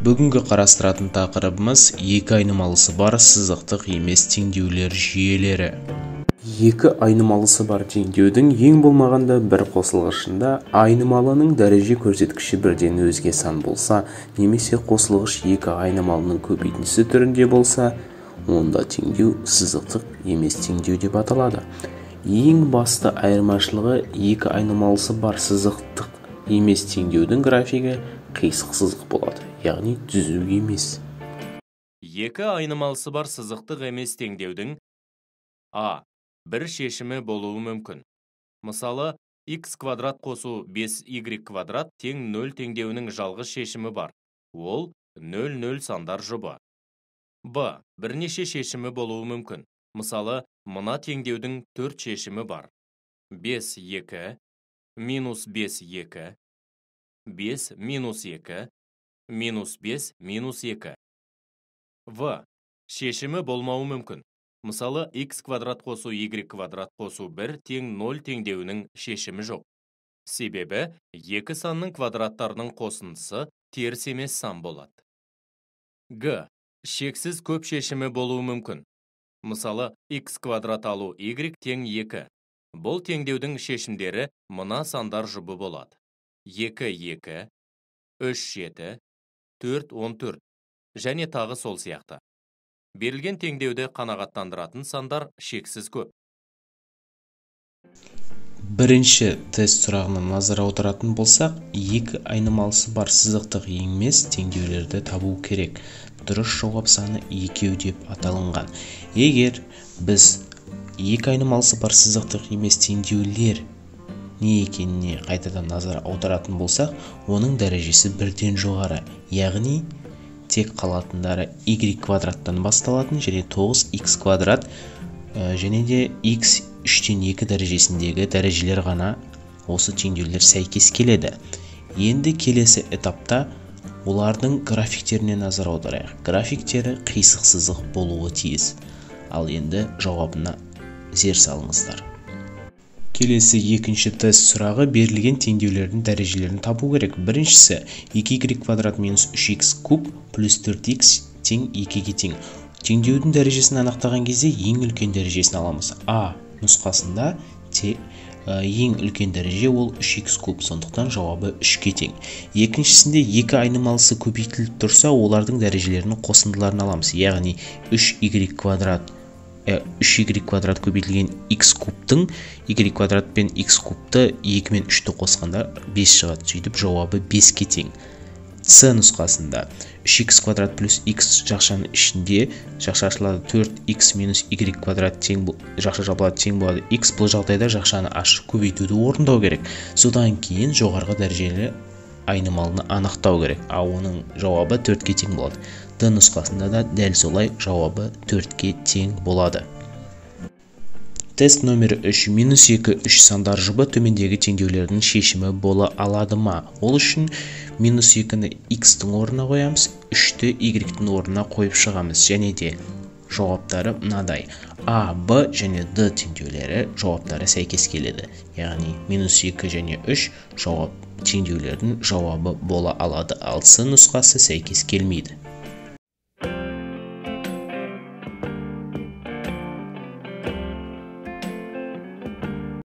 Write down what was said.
Бүгінгі қарастыратын тақырыбымыз екі айнымалысы бар сызықтық емес теңдеулер жүйелері. Екі айнымалысы бар теңдеудің ең болмағанда бір қосылғышында айнымалының дәреже көрсеткіші бірден өзге сан болса, немесе қосылғыш екі айнымалының көбейтіндісі түрінде болса, онда теңдеу сызықтық емес теңдеу деп аталады. Ең басты айырмашылығы екі айнымалысы бар сызықтық емес теңдеудің графигі қисық сызық болады, яғни түзу емес. Екі айнымалысы бар сызықтық емес теңдеудің А бір шешімі болуы мүмкін. Мысалы, x квадрат қосу 5y квадрат тең 0 теңдеуінің жалғыз шешімі бар. Ол 0-0 сандар жұбы. Б бірнеше шешімі болуы мүмкін. Мысалы, мына теңдеудің 4 шешімі бар. 5 2, минус 5 2, 5 минус 2, минус 5 минус 2. В шешімі болмауы мүмкін. Мысалы, x квадрат қосу y квадрат қосу 1 тең 0 теңдеуінің шешімі жоқ. Себебі, екі санның квадраттарының қосындысы теріс емес сан болады. Г шексіз көп шешімі болуы мүмкін. Мысалы, x квадрат алу y тең 2. Бұл теңдеудің шешімдері мына сандар жұбы болады. 2, 2, 3, 7, 4, 14 және тағы сол сияқты. Берілген теңдеуді қанағаттандыратын сандар шексіз көп. Бірінші тест сұрағына назар аударатын болсақ, екі айнымалысы бар сызықтық емес теңдеулерді табу керек. Дұрыс жауап саны 2 деп аталынған. Егер біз екі айнымалысы бар сызықтық емес теңдеулер не екеніне қайтадан назар аударатын болсақ, оның дәрежесі бірден жоғары, яғни тек қалатындары y квадраттан басталатын және 9x квадрат және де x 3-тен 2 дәрежесіндегі дәрежелер ғана осы теңдеулер сәйкес келеді. Енді келесі этапта олардың графиктеріне назар аударайық. Графиктері қисық сызық болуы тиіс. Ал енді жауабына зер салыңыздар. Келесі екінші тест сұрағы берілген теңдеулердің дәрежелерін табу керек. Біріншісі 2y квадрат минус 3x куб плюс 4x тең 2-ге тең. Теңдеудің дәрежесін анықтаған кезде ең үлкен дәрежесін аламыз. А нұсқасында ең үлкен дәреже ол 3x куб, сондықтан жауабы 3-ге тең. Екіншісінде екі айнымалысы көбейтіліп тұрса, олардың дәрежелерінің қосындыларын аламыз. Яғни 3y квадрат 3y квадрат көбейтілген x кубтың y квадрат пен x кубты 2 мен 3-ті қосқанда 5 шығады. Сөйтіп жауабы 5-ке тең. С нұсқасында 3x квадрат плюс x жақшаның ішінде жақша ашылады 4x минус y квадрат тең жақша жабылады тең болады x. Бұл жағдайда жақшаны ашып көбейтуді орындау керек. Содан кейін жоғарғы дәрежелі айнымалыны анықтау керек. А оның жауабы 4-ке тең болады. Д нұсқасында да дәл солай жауабы 4-ке тең болады. Тест номері 3. Минус 2, 3 сандар жұбы төмендегі теңдеулердің шешімі бола алады ма? Ол үшін минус 2-ні x-тің орнына қоямыз, 3-ті y-тің орнына қойып шығамыз. Және де жауаптары мынадай. А, Б және Д теңдеулері жауаптары сәйкес келеді. Яғни минус 2 және 3 жауап теңдеулердің жауабы бола алады. Ал С нұсқасы сәйкес келмейді.